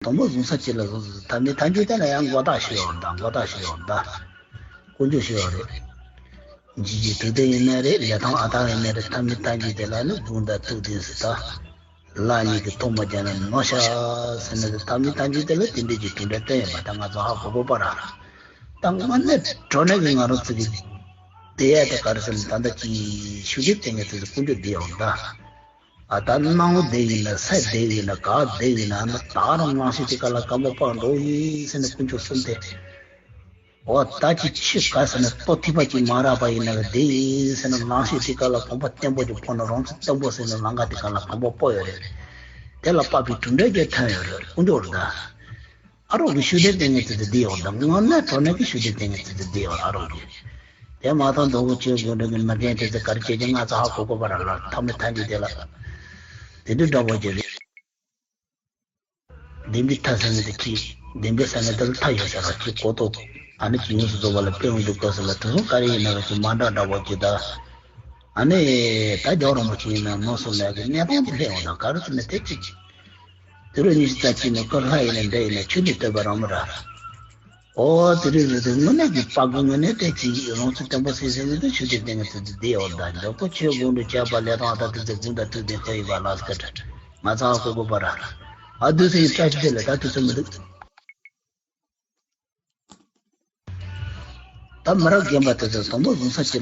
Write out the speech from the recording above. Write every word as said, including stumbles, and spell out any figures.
དང་པོ་བཟུང་ས་ཅི་ལ་བཟུང་ས་ཐ་མི་ཐ་མི་དེ་ལ་ཡང་མགོ་བཏགས་ཞུ་ཡོང་ད། མགོ་བཏགས་ཞུ་ཡོང་ད། དཀོན་མཆོག་ཞུ་ཡོང་རེད། ཇི་ཇི་དུས་དེ་ཡིན་ན་རེད། ལས་དང་ཨ་ཐང་ཡིན་ན་རེད། ཐ་མི་ཐ་མི་དེ་ལ་ནི་བཟུང་ད་ཐུག་དེ་སི་ད། ལ་ཉིད་ཀྱི་ཐོག་མ་རྒྱ་ན་ནོ་ཤ་ཟེར་ན་ཐ་མི་ཐ་མི་དེ་ལ་དེ་འདྲས་ཀྱི་གྲུབ་འབྲས་སྟོན་ཡོད་པ་ད་ང་ཚོ་ཧ་གོ་དགོས་པ་ར། ད་དངོས་གནས་དྲང་གནས་ཀྱི་ང་རང་ཚོ་གི་དེ་ཡ་དེ་ག་རེ་ཟེར་ན་ད་ལྟ་ཅི་ཤུགས་ཆེ་དེ་ངས་ཚོ་དཀོན་མཆོག་བདེ་ཡོང་ད། ཨ་ད་སྣང་བ་བདེ་ཡིན་ན་ས་བདེ་ཡིན་ན་ག་བདེ་ཡིན་ན་ཨ་ནི་ད་རང་སྣང་ཤས་དེ་ག་ལ་གོམ་པ་སྤོས་འགྲོ་ཡིན་ཟེར་ན་དཀོན་མཆོག་གསུམ་དེ། འོ་ད་ཅི་ཆོས་ག་ཟེར་ན་ལྟོ་ཐིགས་པ་ཅིག་མ་རག་པ་ཡིན་ན་བདེ་ཡིན་ཟེར་ན་སྣང་ཤས་དེ་ག་ལ་གོམ་པ་བརྟན་པོ་ཅིག་སྤོས་ན་རང་ཚུགས་བརྟན་པོ་ཟེར་ན་ལམ་ཁ་དེ་ག་ལ་གོམ་པ་སྤོས་ཡོད་རེད། དེ་ལ་དཔག་པའི་གྲུབ་འབྲས་ཀྱང་ཐོན་ཡོད་རེད། དཀོན་མཆོག་རེད་ད། ཨ་རོགས་ཀྱི་ཤུགས་ལྡན་ལྟས་ངན་ཚུལ་དེ་འདི་ཡོད་དང་དངོས་གནས་དྲང་གནས་ཀྱི་ཤུགས་ལྡན་ལྟས་ངན་ཚུལ་དེ་འདི་ཡོད་ཨ་རོགས་ཀྱི། དེ་མ་ཐག་མདོ་དབུས་ཆོས་དགོན་སྡེ་གི་མི་རྒན་དེ་ཚོ་ག་རེ་བྱེད་ཀྱི་ང་ཚོ་ཧ་གོ་དགོས་པ་ར་ལ་ཐ་མི་ཐ་འཇིག་དེ་ལ། དེ་འདྲ་འདྲ་པོ་ཅིག་རེད། བདེན་པའི་མཐའ་ཟེར་ནི་དེ་ཅི། བདེན་པའི་ས་ནི་དེ་ལ་མཐའ་ཡོད་ས་ར་ཅི་གོ་ཏོ། ཨ་ནི་ཅི་ཡོངས་སུ་རྫོགས་པ་ལ་དཔེ་འོང་འདུག་གོ་ས་ལ་དེ་ཚོ་ག་རེ་ཡིན་ན་ར་ཅི་མ་འདྲ་འདྲ་པོ་ཅིག་ད། ཨ་ནི་ད་རྒྱག་རོགས་པ་ཅིག་ཡིན་ན་མནོ་བསམ་ལས་ཀྱི་གནས་སྟངས་དེ་སླེབས་འོང་ད་ག་རེ་ཟེར་ན་དེ་ཅི་ཅི། དེ་རུ་ཉི་ཤུ་རྩ་གཅིག་ནས་སྐུ་ལྷ་ཡིན་ན་འདྲེ་ཡིན་ན་ཆོས་འདི་བསྟོད་པ་རང་མོ་ར། ཨོ་དེ་རིང་རེད་དེ་དངོས་གནས་ཀྱི་དཔའ་རྒོད་དངོས་གནས་བསྟན་གྱི་རང་ཚུགས་བརྟན་པོ་སེ་སེ་ནས་དུ་ཆོས་འདི་བསྟན་གྱི་ཚུལ་འདི་བདེ་འོ་ད་འདོད་པོ་ཆོས་དགོངས་དུ་བྱས་པ་ལས་དང་ད་དུ་ཚེ་དགུང་ད་དུ་བདེ་ཁ་ཡི་བ་ལ་སྐད་ང་ཚང་ཧ་གོ་དགོས་པ་ར། ཨ་དུས་སེ་བཀྲ་ཤིས་བདེ་ལེགས་ད་དུས་སེ་མི་འདུག་ད་མི་རབས་རྒན་པ་དེ་ཚོ་དང་པོ་བཟུང་ས་ཅི།